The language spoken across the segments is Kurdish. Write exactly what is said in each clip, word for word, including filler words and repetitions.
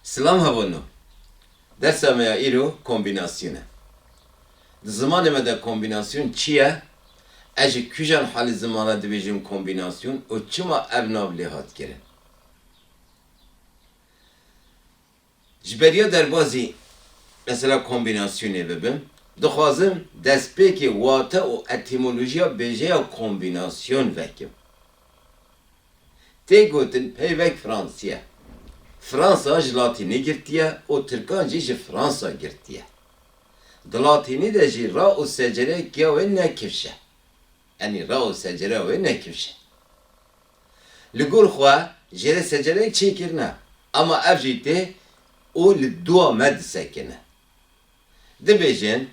Silam hevalno. Dersa me ya îro kombînasyon e. Di zimanê me de kombînasyon çi ye? Ez ji kîjan halê zimana dibêjim kombînasyon û çima ev nav lê hat kirin? Ji beriya derbazî mesela kombînasyonê bibim, dixwazim destpêkê wate û etîmolojiya bêjeya kombînasyon vekim. Tê gotin peyvek fransî ye. Fransa ji latînî girtiye û tirkan jî ji Fransa girtiye. Di latînî de jî ra û secere giya wê ne kifş e. Yanî ra û secere wê ne kifş e. Li gor xwe jê re secereyek çêkirine, ama ev jî tê û li dua me disekine. Dibêjin,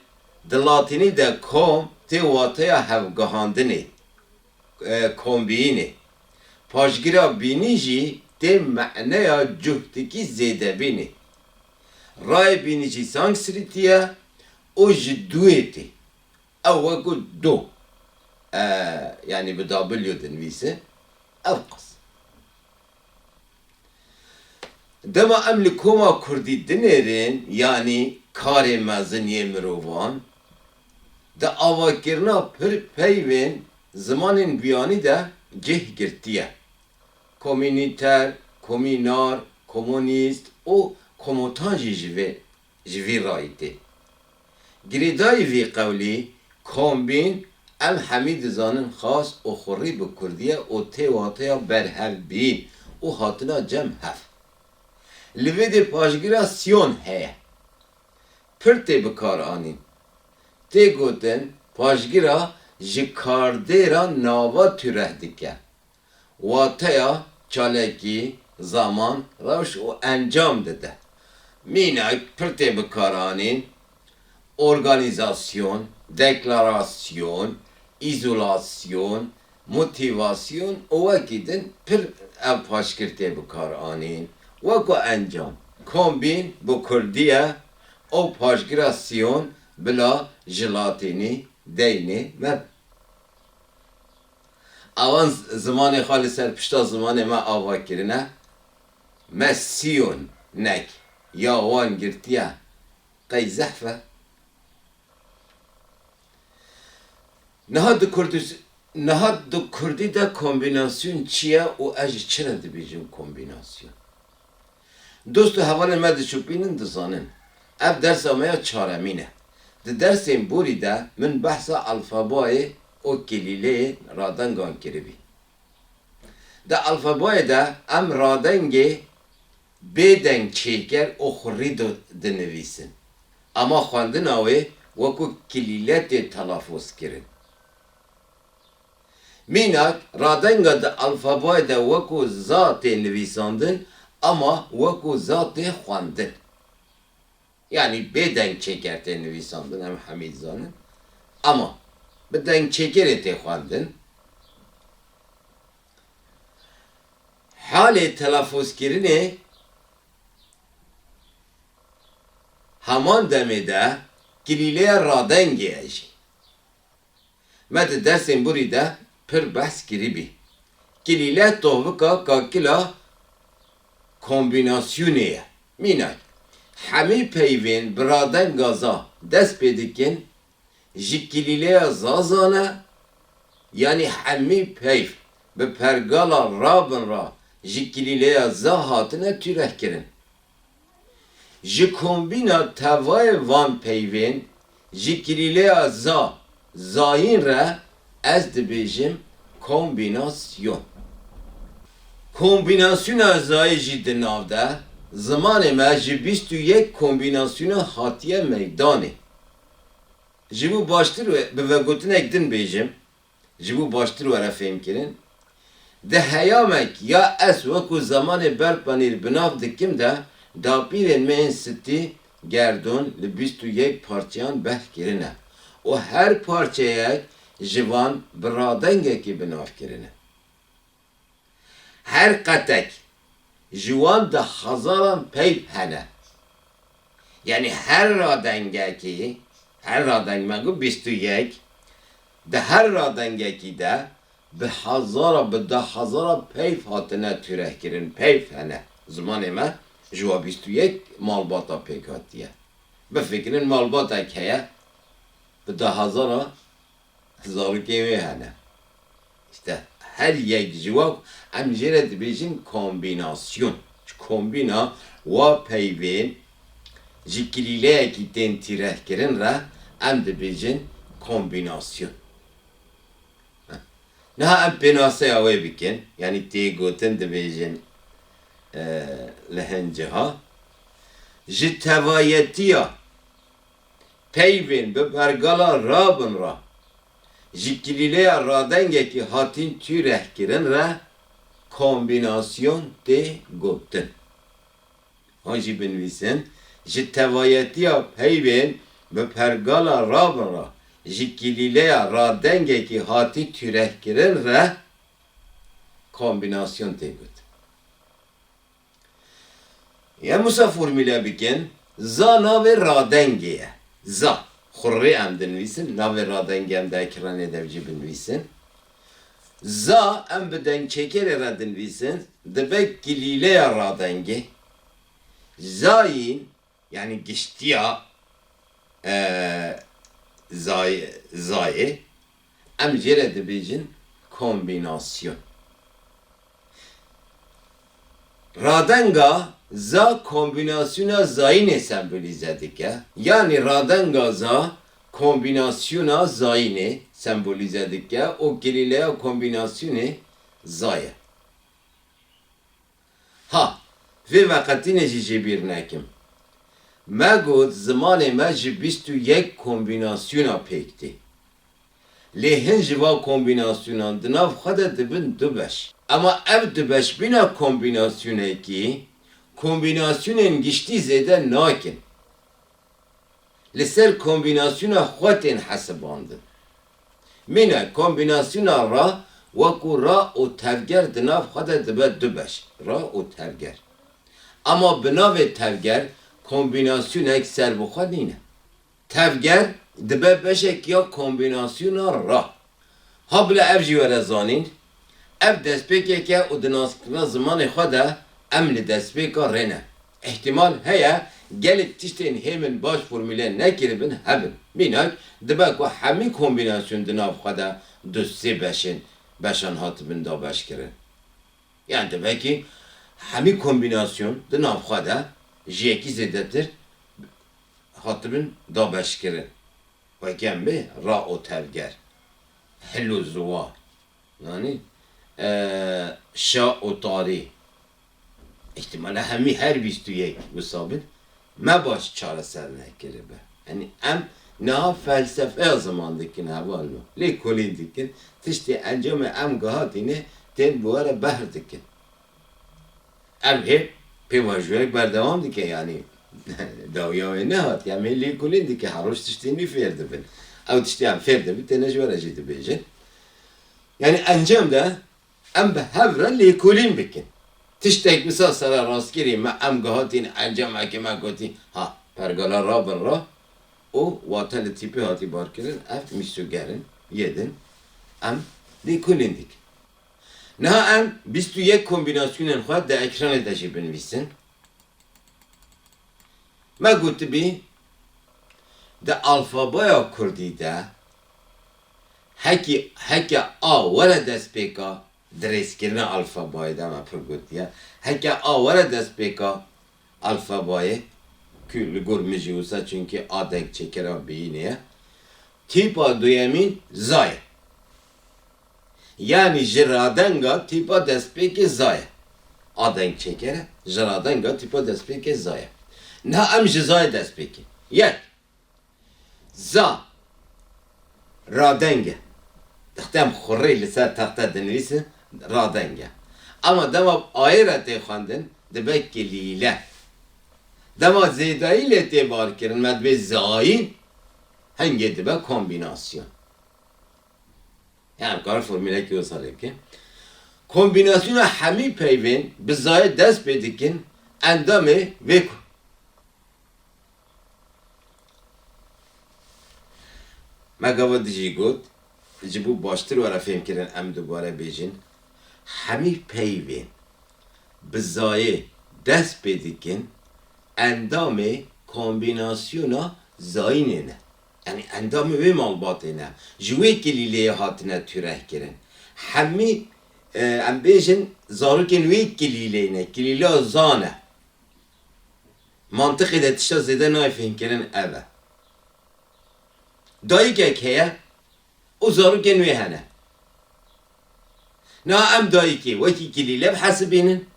di latînî de kom tê wateya hevgihandinê, e, kombînê. Paşgira bînî jî tê meneya cuhtikî zêdebînê. Rayê bînî jî sanskritî ye û ji duyê tê. Ew wekû do, e, yanî bi W dinivîse, ev qas. Dema em li koma kurdî dinêrin, yanî karê mezin yê mirovan, di avakirina pir peyvên zimanên biyanî de cih girtiye. Komînîter, komînar, komunîst û komutan jî ji vê, ji vî rayî tê. Girêdayî vî qewlî, kombîn, em hemî dizanin xas û xurî bi kurdî ye û tê wateya berhevbîn û hatina cem hev. Li vê dê paşgira syon heye. Pir tê bikaranîn. Tê gotin, paşgira ji kardêra nava tûreh dike. Wateya çalakî, zaman, rewş û encam dide. Mînak pir tê bikaranîn, organîzasyon, deklarasyon, îzolasyon, motîvasyon û wekî din pir ev paşgir tê bikaranîn. Weko encam, kombîn bi kurdî ye û paşgira syon bila ji latînî deynê me. Ewan z-, zimanê xwe li ser pişta zimanê me ava kirine. Me sîyon nek ya wan girtiye. Qey zehf e. Niha di Kurdis-, niha di kurdî de kombînasyon çi ye û ez ji çi re dibêjim kombînasyon? Dost û hevalên me dişopînin dizanin. Ev dersa me ya çaremîn e. Di dersên borî de min behsa alfabayê û kilîleyên radengan kiribî. Di alfabayê de em radengê bê dengçêker û xurî di-, dinivîsin. Ama xwendina wê wekû kilîle tê telafûz kirin. Mînak, radenga di alfabayê de wekû za tê nivîsandin, ama wekû za tê xwendin. Yanî bê dengçêker tê nivîsandin, em hemî dizanin. Ama bi dengçêkerê tê xwendin. Halê telafûzkirinê heman demê de kilîleya radengê ye jî. Me di dersên borî de pir behs kiribî. Kilîle tovika kakila kombînasyonê ye. Mînak, hemî peyvên bi radenga za dest pê dikin, ji kilîleya za zane, yanî hemî peyv bi pergala rabin ra ji kilîleya za hatine tûrehkirin. Ji kombîna tevayê van peyvên ji kilîleya za zayîn re ez dibêjim kombînasyon. Kombînasyona zayî jî di nav de zimanê me ji bîst û yek kombînasyona hatiye meydanê. Ji bo baştir we bi vegotinek din bêjim, ji bo baştir were fêhmkirin, di heyamek ya ez wekû zemanê berpanîr bi nav dikim de dapîrên me yên stî, gerdûn li bîst û yek parçeyan behs kirine û her parçeyek ji van bi radengekî bi nav kirine. Her qetek ji wan di hezaran peyv hene. Yanî her radengekî, her radeng me got bîst û yek, di her radengekî de bi hezara, bi deh hezara peyv hatine tûrehkirin. Peyv hene. Zimanê me ji wa bîst û yek malbata pêk hatiye. Bifikirin malbatek heye, bi dehezara zarokê wê hene. Îşte her yek ji wa em jê re dibêjin kombînasyon. Ji kombîna wa peyvên ji kilîleyekî tên tîrehkirin re em dibêjin kombînasyon. Niha em pênaseya wê bikin, yanî tê gotin dibêjin, e, li hin ciha. Ji tevayetiya peyvên bi pergala rabin re ji kilîleya radengekî hatin tûrehkirin re kombînasyon tê gotin. Hon jî binivîsin, ji tevayetiya peyvên bi pergala rabin re ji kilîleya radengekî hatî tûrehkirin re kombînasyon tê got. Em wisa formûle bikin, za navê radengê ye. Za. Xurrê em dinivîsin, navê radengê em di ekranê de jî binivîsin. Za em bi dengçêkerê re dinivîsin, dibe kilîleya radengê. Zayîn, yanî giştiya, e, zay-, zayê, em jê re dibêjin kombînasyon. Radenga za kombînasyona zayînê sembolîze dike. Yanî radenga za kombînasyona zayînê sembolîze dike û kilîleya kombînasyonê za ye. Ha, vê veqetînê jî ji bîr nekim. Me got zimanê me ji bîst û yek kombînasyona pêk tê. Lê hin ji van kombînasyonan di nav xwe de dibin du beş. Ema ev dubeşbûna kombînasyonekî, kombînasyonên giştî zêde nakin. Li ser kombînasyona xwe tên hesibandin. Mîna kombînasyona ra wekû ra û tevger di nav xwe de dibe du beş. Ra û tevger. Ema bi navê tevger kombînasyonek serbixwe nîne. Tevger dibe beşek ya kombînasyona ra. Ha bila ev jî were zanîn, ev destpêkek e û di naskirina zimanê xwe de em li destpêka rê ne. Îhtîmal heye gelek tiştên hêmin baş formûle nekiribin hebin. Mînak, dibe ku hemî kombînasyon di nav xwe de du sê beşên, beşan hatibin dabeşkirin. Yanî dibe ku hemî kombînasyon di nav xwe de ji yekî zêdetir hatibin dabeşkirin. Weke em bê ra û tevger, hil û ziwa, yanî, e, şa û tarî. Îhtîmala hemî her bîst û yek wisa bin, me baş çareser nekiribe. Yanî em niha felsefeya ziman dikin hevalno. Lêkolîn dikin. Tiştê encamê em gihatîne tên bi we re behr dikin. Ev hê pêvajoyek berdewam dike, yanî dawiya wê nehat. Em hê lêkolîn dike, her roj tiştê nî fêr dibin. Ew tiştê em fêr dibin, têne ji we re jî dibêjin. Yanî encam de em bi hev re lêkolîn bikin. Tiştek wisa sererastkirî me em gihatîn encamekê me gotî, ha, pergala rabin ra û wate li tîpê hatî barkirin, ev mîsoger in, yê din em lêkolîn dikin. Niha em bîst û yek kombînasyonên xwe di ekranê de jî binivîsin. Me gotibî, di alfabaya kurdî de hekî, heke A were destpêka dirêzkirina alfabayê de me pir gotiye, heke A were destpêka alfabayê, ku li gor min jî wisa, çunkî A dengçêkera bîyînê ye, tîpa duyemîn za ye. Yanî ji radenga tîpa destpêkê za ye. A dengçêker e, ji radenga tîpa destpêkê za ye. Niha em ji zayê dest pê kin. Yek. Za. Radeng e. Dixtem xurrê li ser texte dinivîsin, radeng e. Ema dema ayê re tê xwendin, dibe kilîle. Dema zêdayî lê tê barkirin, me dibê zayîn, hingê dibe kombînasyon. Yanî em karin formûlekî wisa lê bikin. Kombînasyona hemî peyvên bi zayê dest pê dikin, endamê vê ku. Me gava dijî got, ji bo baştir were fêmkirin em dubare bêjin, hemî peyvên bi zayê dest pê dikin, endamê kombînasyona zayînê ne. Yanî endamê wê malbatê ne. Ji wê kilîleyê hatine tûrehkirin. Hemî, e, em bêjin zarokên wê kilîleyê ne. Kilîla za ne. Mantiqê de tişta zêde nayê fêhmkirin ev e. Dayikek heye û zarokên wê hene. Niha em dayikê wekî kilîle bihesibînin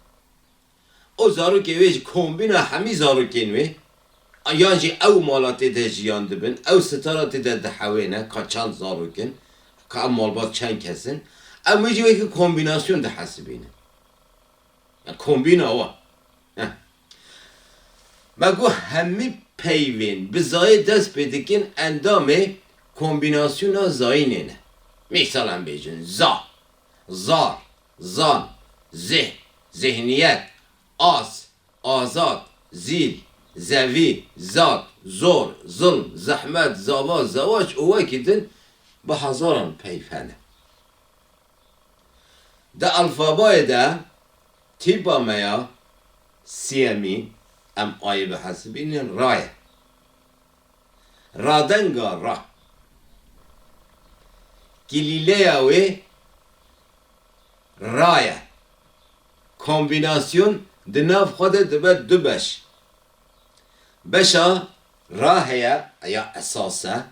û zarokê wê ji kombîna hemî zarokên wê, yan jî ew mala tê de jiyan dibin, ew sitara tê de dihewêne, ka çend zarok in, ka ev malbat çend kes in, em wê jî wekî kombînasyon dihesibînin. Ya kombîna wa. Heh. Me got hemî peyvên bi zayê dest pê dikin endamê kombînasyona zayînê ne. Mîsal em bêjin za, zar, zan, zih, zihniyet, as, azad, zîl, zevî, zat, zor, zilm, zehmet, zava, zewac û wekî din bi hezaran peyv hene. Di alfabayê de tîpa me ya siyemî, em ayê bihesibînin, ra ye. Radenga ra. Kilîleya wê ra ye. Kombînasyon di nav xwe de dibe du beş. Beşa ra heye ya esas e.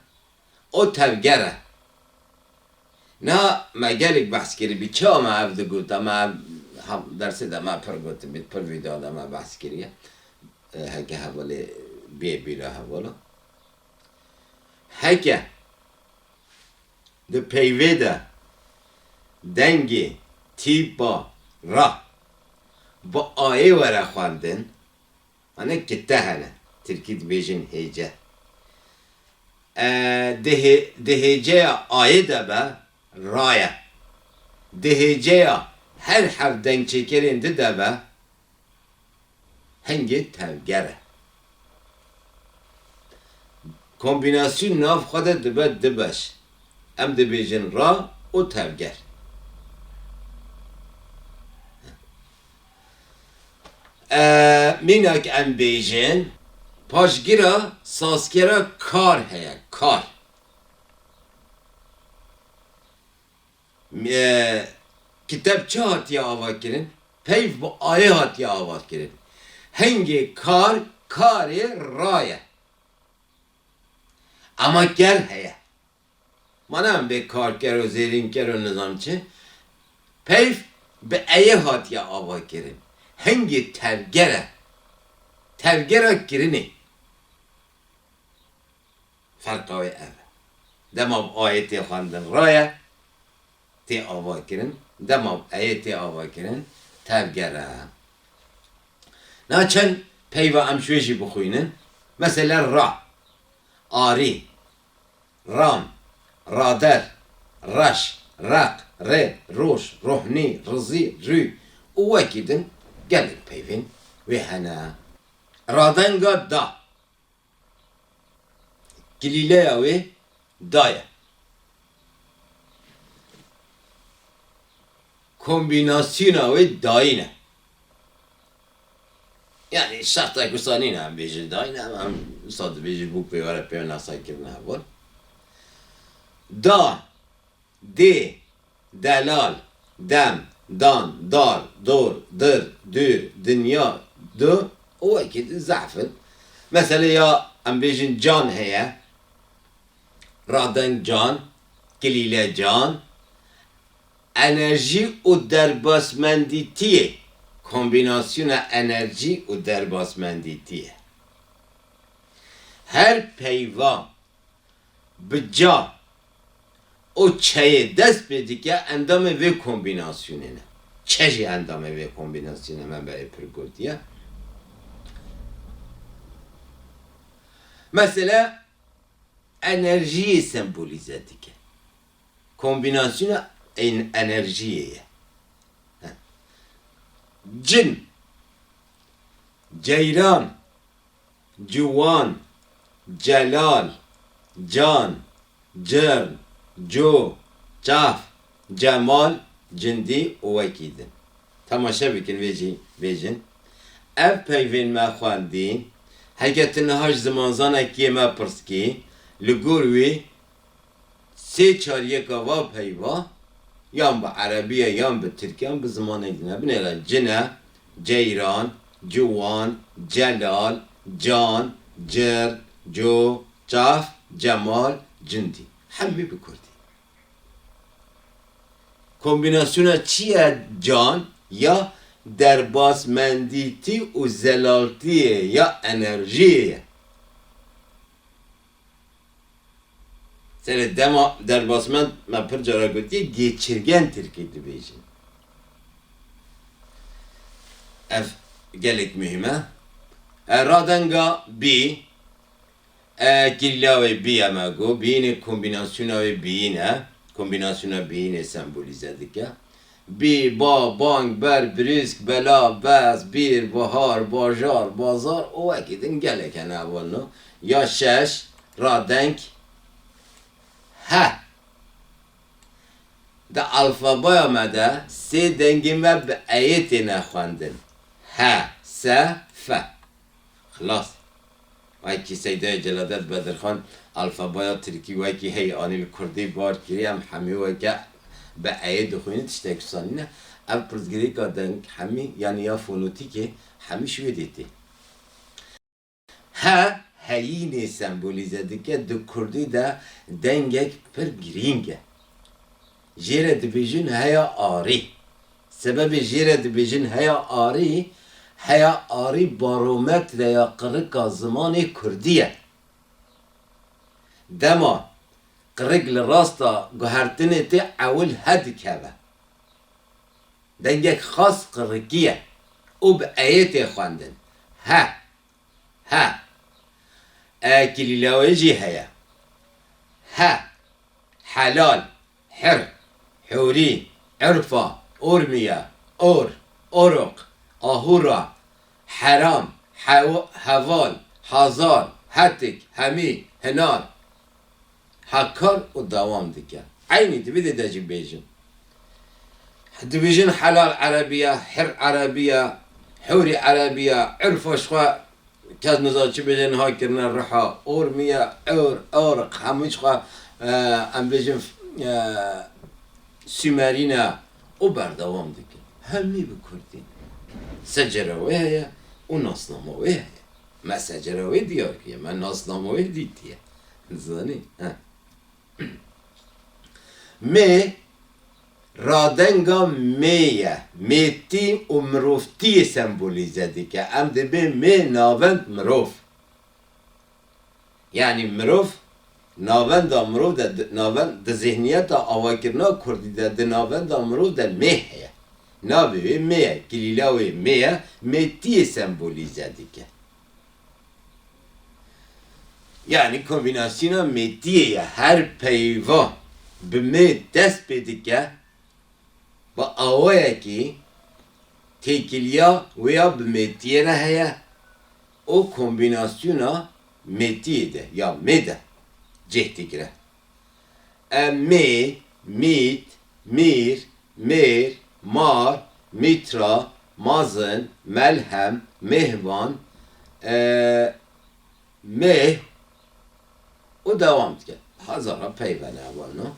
O tevger e. Niha me gelek behs kirî bî. Çawa me ev digot? Me ev, ha, dersê de me pir gotibî, pir vîdeo de me behs kiriye. E, heke hevalê bê bîra hevala. Heke di peyvê de dengê tîpa ra bi ayê were xwendin, Ane kite hene. Tirkî dibêjin hêce. E, di hê-, di hêceya ayê de be, ra ye. Di hêceya her heft dengçêkerên di de be, hingê tevger e. Kombînasyon nav xwe de dibe du beş. Em dibêjin ra û tevger. E, mînak em bêjin, paşgira sazkera kar heye, kar. E, kiteb çi hatiye avakirin? Peyv bi ayê hatiye avakirin. Hingê kar, karê ra ye. Ama ger heye. Mana em bê karker û zêrînker û nizam çi? Peyv bi eyê hatiye avakirin. Hingê tevger e. Tevgera kirinê. Ferqa wê ev e. Dema bi ayê tê xwendin ra ye, tê avakirin. Dema bi eyê tê avakirin, tevger e. Na çend peyva em ji wê jî bixwînin. Mesela ra, arî, ram, rader, reş, req, rê, roj, rohnî, rizî, rû û wekî din gelek peyvên wê hene. Radenga da. Kilîleya wê da ye. Kombînasyona wê dayîn e. Yani şertek wisa nîne em bêjin dayîn e, em, em wisa dibêjin bûk pê were pê nasayî kirine heval. Da, dê, delal, dem, dan, dar, dor, dir, dûr, dinya, du û wekî din zehf in. Mesela ya em bêjin can heye, radeng can, kilîle can, enerjî û derbasmendîtiyê, kombînasyona enerjî û derbasmendîtiyê. Her peyva bi ca û çeyê dest pê dike endamê vê kombînasyonê ne. Çe jî endamê vê kombînasyonê me berê pir gotiye. Mesela enerjiyê sembolîze dike. Kombînasyona en-, enerjiyê ye. Heh. Cin, ceyran, ciwan, celal, can, cirn, co, çav, cemal, cindî û wekî din. Temaşe bikin vê jî bêjin. Ev peyvên me xwendî, heke tu niha ji zimanzanekî yê me pirs kî, li gor wî sê çar yeka va peyva, yan bi erebî ye, yan bi tirkî, yan bi zimanên din e. Binêre cine, ceyran, ciwan, celal, can, cir, co, çav, cemal, cindî. Hemî bi kurdî. Kombînasyona çi ye can? Ya derbasmendîtî û zelaltiyê ya enerjiyê ye. Serê dema derbasmend me pir cara gotiye, geçirgen tirkî dibêjin. Ev gelek muhîm e. E, radenga bî, e, kîlîla wê bî ye me got, bîyînê kombînasyona wê bîyîn e. Kombînasyona bîyînê sembolîze dike. Bî, ba, bang, ber, brîsk, bela, bez, bîr, bihar, bajar, bazar û wekî din gelek hene hevalno. Ya şeş, radeng, he. Di alfabaya me de sê dengên me bi eyê têne xwendin. He, se, fe. Xilas. Wekî Seydayê Celadet Bedirxan alfabaya tirkî wekî hey anî li kurdî bar kiriye, em hemî weke bi eyê dixwînin, tiştek wisa nîne. Ev pirsgirêka deng hemî, yanî ya fonotîkê, hemî ji wê dê tê. He, heyînê sembolîze dike, di kurdî de dengek pir girîng e. Jê re dibêjin heya arî. Sebebê jê re dibêjin heya arî, heya arî barometreya qirika zimanê kurdî ye. Dema qirik li rasta guhertinê tê, ewil he dikeve. Dengek xas qirikî ye û bi eyê tê xwendin. He. He. E, kîlîlawê jî heye. He. Helal. Hir. Hûrî. Urfa. Urmiye. Or. Orok. Ahura. Heram. Hev-, heval. Hazar. Hetik. Hemî. Hinar. Hekar û dewam dike. Eynî di vê de jî bêjin. Dibêjin helal erebî ye, hir erebî ye, hûrî erebî ye, urfa ji xwe kes niza çi bêje niha kirine riha, ormî ye, or, orq, hemû ji xwe, e, em bêjin, e, Sumerî ne û berdewam dikin. Hemî bi kurdî ne. Secera wê heye û nasnama wê heye. Me secera wê diyar kiriye, me nasnama wê dîtiye. Dizanî? He. Mê, radenga mê ye. Mêtî û mirovtiyê sembolîze dike. Em dibê mê navend mirov. Yanî mirov, navenda mirov de di, navend, di zihniyeta avakirina kurdî de di navenda mirov de mê heye. Navê wê mê ye, kilîla wê mê ye, mêtiyê sembolîze dike. Yanî kombînasyona mêtiyê ye. Her peyva bi mê dest pê dike, bi awayekî têkiliya wê ya bi mêtiyê re heye û kombînasyona mêtiyê de ya mê de cih digire. Em mê, mît, mîr, mêr, mar, mîtra, mazin, melhem, mêhvan, e, mêh û dewam dike. Hezara peyve ne hevalno.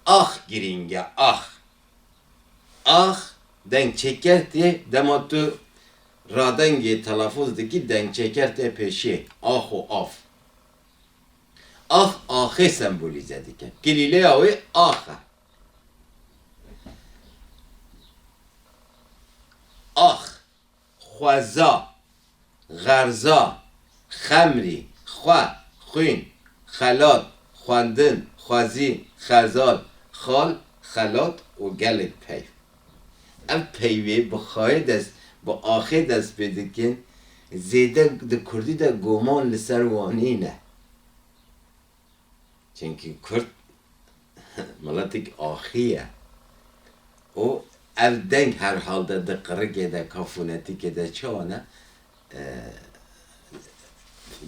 Ax girîng e, ax. Ax, dengçêker tê, dema tu radengê telafuz dikî, dengçêker tê pêşiyê. Ax û af. Ax, axê sembolîze dike. Kilîleya wê ax e. Ax, xweza, xerza, xemrî, xwe, xwîn, xelat, xwendin, xwezî, xezal, xal, xelat û gelek peyv. Ev peyvê bi xayê dest, bi axê dest pê dikin, zêde di kurdî de goman li ser wan nîne. Çimkî kurd miletek axî ye. Û ev deng herhalde di qirikê de, ka fonetîkê de çawa ne, e,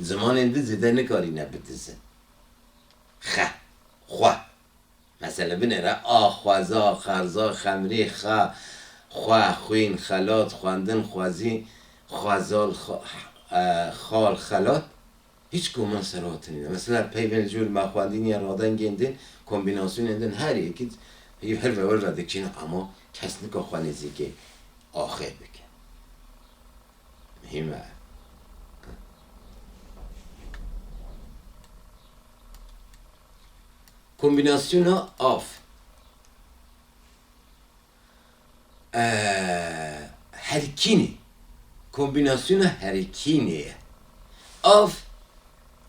zimanên din zêde nikarîne bidizin. Xe, xwe. Mesele binêre a, xweza, xerza, xemrî, xe, xwe, xwîn, xelat, xwendin, xwezî, xwezal, xa-, e, xal, xelat, hîç koman ser hatinî ne. Mesela peyvên jûr me xwendî niye radengên din, kombînasyonên din her yekî hir ve wir ve diçîne ama kes nika xwe nêzîkê axê bike. Muhîm e. Kombînasyona av. Ee, herikînê. Kombînasyona herikînê ye. Av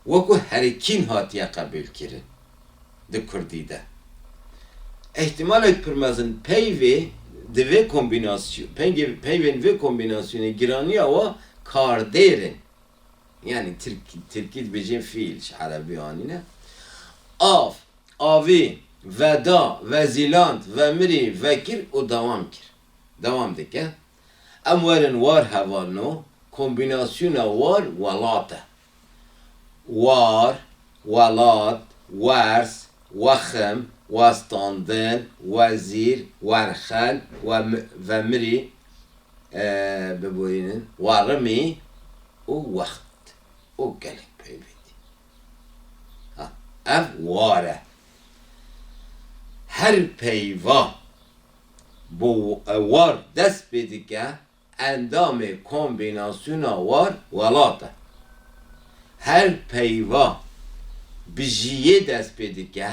wekû herikîn hatiye qebûlkirin di kurdî de. Îhtimalek pir mezin peyvê di vê kombînasyon-, peyvê-, peyvên vê kombînasyonê giraniya wa kardêr in. Yani Tirk-, Tirkî dibêjin fiil, ji Erebî anîne. Av, avî, veda, vezîland, vemirî, vekir û dewam kir. Dewam dike. Em werin war hevalno, kombînasyona war welat e. War, welat, wers, wexim, westandin, wezîr, werxel, wem-, vemirî, e, biborînin, warimî û wext û gelek peyvê dî. Ha, ev war e. Her peyva bi, e, war dest pê dike, endamê kombînasyona war welat e. Her peyva bi jiyê dest pê dike,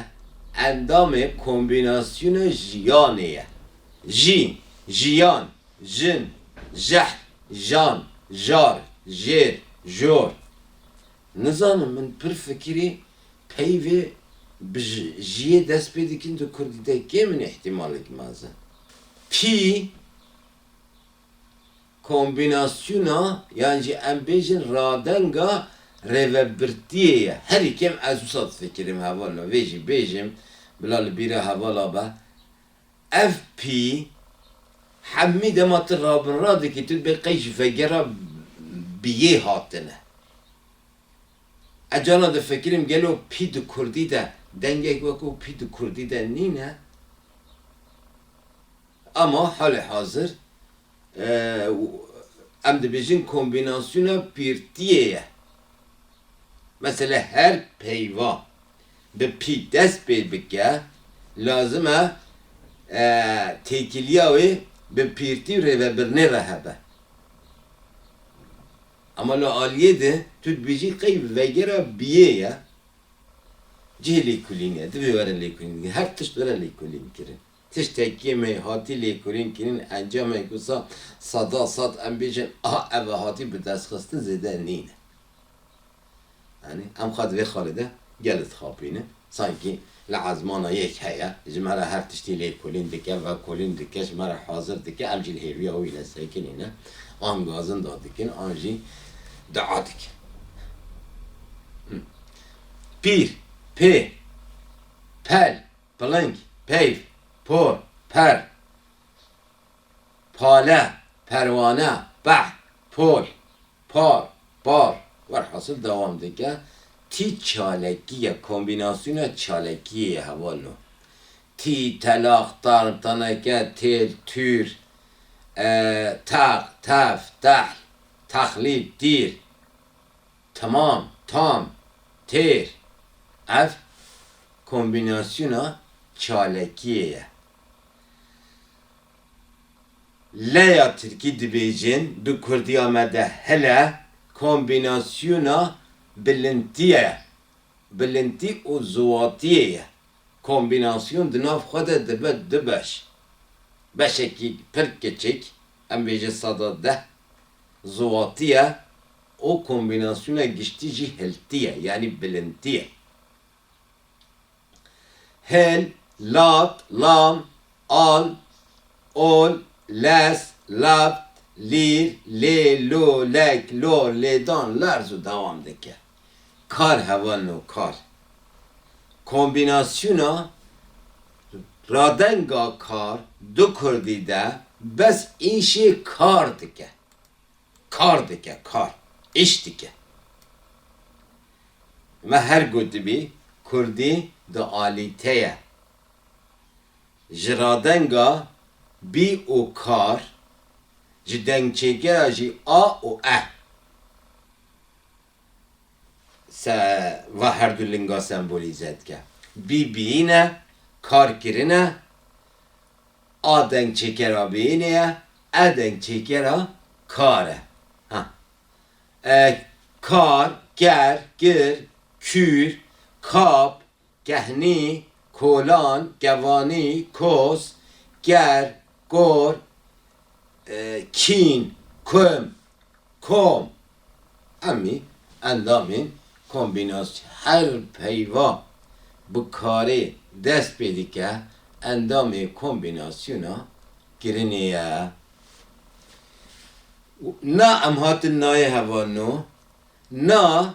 endamê kombînasyona jiyanê ye. Jî, jiyan, jin, jehr, jan, jar, jêr, jor. Nizanim, min pir fikirî peyvê bi ji-, jiyê dest pê dikin di kurdî de kêm in, îhtimalek mezin. Pî kombînasyona, yan jî em bêjin radenga rêvebirtiyê ye. Herî kêm ez wisa difikirim hevalno. Vê jî bêjim, bila li bîra hevala be. Ev pî hemî dema tu rabin radikî, tu dibê qey ji vegera biyê hatine. Ez cana difikirim gelo pî di kurdî de dengek wekû pî di kurdî de nîne? Ama halê hazir, e, em dibêjin kombînasyona pîrtiyê ye. Mesela her peyva bi pî dest pê bike, lazim e, e, têkiliya wê bi pîrtî û rêvebirinê re hebe. Ama li aliyê de tu dibêjî qey vegera biyê ye. Cihê lêkolînê ye, divê were lêkolîn. Her tişt were lêkolîn kirin. Tiştekî me hatî lêkolîn kirin, encamek wisa seda sed em bêjin, aha, ev hatî bi dest xistin zêde nîne. Yanî em xwe di vê xalê de gelê dixapînin. Sankî li ezmana yek heye, ji me re her tiştî lêkolîn dike, vekolîn dike, ji me re hazir dike, em jî li hêviya wî ne sekinîne. An gazin da dikin, an jî dua dikin. Hı. Pîr, pê, pel, piling, peyv, por, per, pale, perwane, behr, pol, par, bar, werhasil dewam dike. Tî çalekî ye, kombînasyona çalekiyê ye hevalno. Tî, telax, tarm, teneke, têl, tûr, e, teq, tef, tehl, texlî, tîr, timam, tam, têr. Ev kombînasyona çalekiyê ye. Leya tirkî dibêjin, di kurdiya me de hele kombînasyona bilintî ye. Bilintî û ziwatiyê ye. Kombînasyon di nav xwe de dibe du beş. Beşekî pir kiçik, em bêjin seda deh, ziwatî ye û kombînasyona giştî jî hiltî ye, yanî bilintî ye. Hil, lat, lam, al, ol, les, labt, lîr, lê, lo, lek, lor, lêdan, lerz û dewam dike. Kar hevalno kar. Kombînasyona radenga kar du kurdî de bes îşê kar dike. Kar dike, kar. Îş dike. Me her gotibî, kurdî dualîte ye. Ji radenga bî û kar, Ji dengçêkera jî a û e se-, va her du linga sembolîze dike. Bî biyîn e, kar kirin e, a dengçêkera biyînê ye, e dengçêkera kar e. Ha. E, kar, ker, kir, kûr, kap, kehnî, kolan, kevanî, kos, ker, kor, e, kîn, kum, kom. Em î endamên kombînasyon, her peyva bi karê dest pê dike, endamê kombînasyona kirinê ye. Na em hatin nayê hevalno, na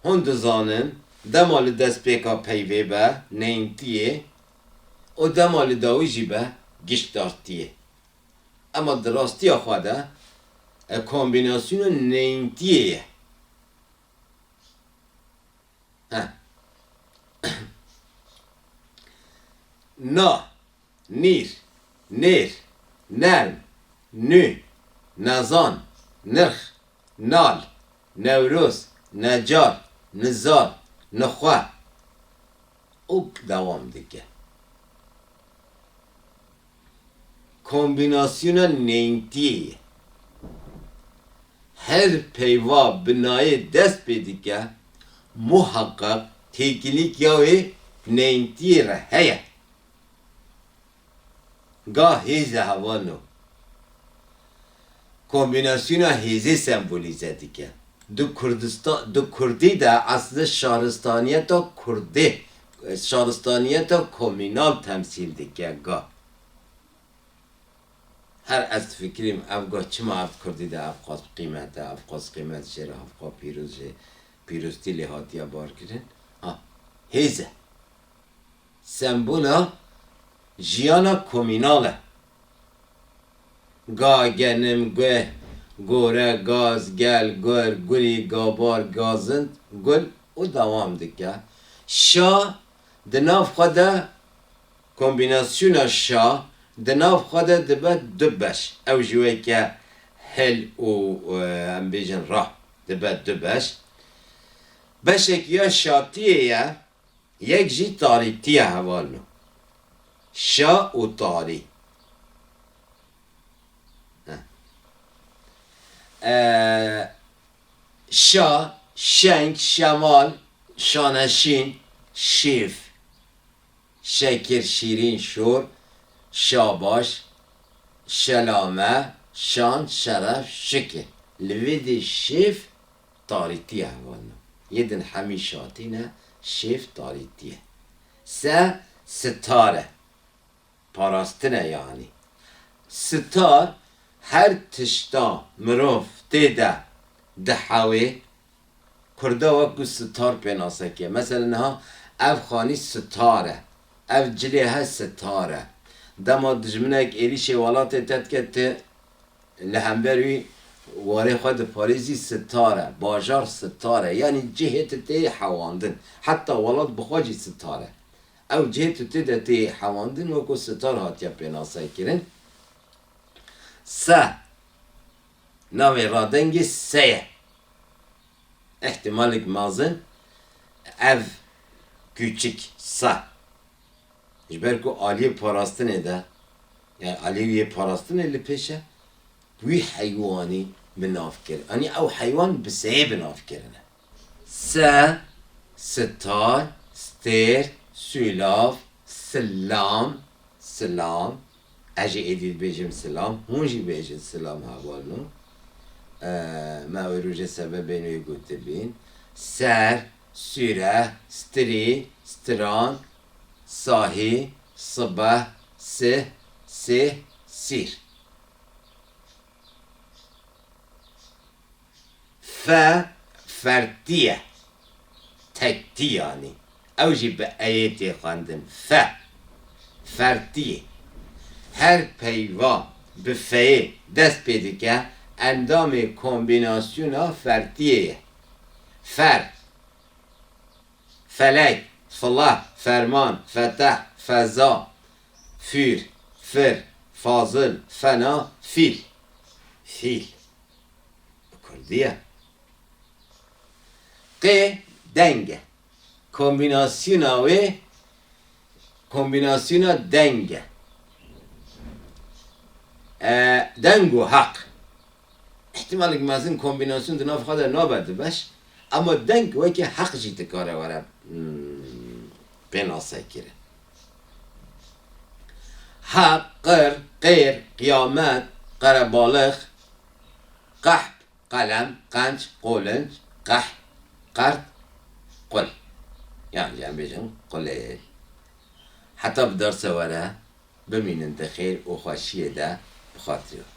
hûn dizanin, dema li destpêka peyvê be neyntiyê û dema li dawî jî be giştdartiyê. Ema di rastiya xwe de, e, kombînasyona neyntiyê ye. He. Na, nîr, nêr, nerm, nû, nezan, nirx, nal, newroz, necar, nizar, nixwe û dewam dike. Kombînasyona neyntiyê ye. Her peyva bi nayê dest pê dike, muheqeq têkilîkiya wê neyntiyê re heye. Ga hêz e hevalno. Kombînasyona hêzê sembolîze dike. Di Kurdistan, di kurdî de eslê şaristaniyeta kurdî, şaristaniyeta komînal temsîl dike ga. Her ez difikirîm ev ga çima ev kurdî de ev qas qîmet e, ev qas qîmet jê re, ev qas pîroz jê, pîroztî lê hatiye barkirin. Ha, hêz e. Sembola jiyana komînal e. Ga, genim, guh, gore, gaz, gel, gur, gurî, gabar, gazind, gul û dewam dike. Şa di nav xwe de, kombînasyona şa di nav xwe de dibe du beş. Ew jî weke hil û, e, em bêjin ra dibe du beş. Beşek ya şatiyê ye, yek jî tarîtî ye hevalno. Şa û tarî. Heh. E, şa, şeng, şemal, şaneşîn, şîv. Şekir, şîrîn, şor, şabaş, şelame, şan, şeref, şikir. Li vê dê şêv tarîtî ye hevalno. Yê din hemî şatî ne, şêv tarîtî ye. Se, sitar e. Parastin e yanî. Sitar her tişta mirov tê de dihewê, Kurda wekî sitar pênase ke. Mesela niha ev xanî sitar e. Ev cilê he sitar e. Dema dijminek êrîşê welatê te dike, ti li hember wî warê xwe diparêzî, sitar e. Bajar sitar e. Yanî cihê tu tê hewandin. Heta welat bi xwe jî sitar e. Ew cihê tu tê de tê hewandin wekî sitar hatiye pênasekirin. Se. Navê radengê se ye. Îhtîmalek mezin, ev, küçük, se. Ji ber ku aliyê parastinê de, yani aliyê wî yê parastinê li pêş e, wî heywanî bi nav kir. Anî ew heywan bi seyê bi nav kirine. Se, sitar, stêr, sûlav, silam, silam. Ez jî êdî dibêjim silam, hûn jî bêjin silam hevalno. Eee, me wê rojê sebebên wê gotibîn. Ser, sûre, stirî, stiran, sahî, sibeh, sih, sêh, sîr. Fe, fertî ye. Tektî yanî. Ew jî bi eyê tê xwendin. Fe. Fertî. Her peyva bi feyê dest pê dike, endamê kombînasyona fertiyê ye. Fer. Felek, filah, ferman, feteh, feza, fûr, fir, fazil, fena, fîl. Fîl. Bi kurdî ye. Qê deng e. Kombînasyona wê, kombînasyona deng e. E, deng û heq. Îhtimalek mezin kombînasyon di nav xwe de nabe du beş, ema deng weke heq jî dikare were, hmm, pênasekirin. Heq, qir, qêr, qiyamet, qerebalix, qehp, qelem, qenc, qolinc, qeh, qert, qul. Yan jî em bêjin qulê. Heta bi derse were, bimînin di xêr û xweşiyê de, bi xatirê we.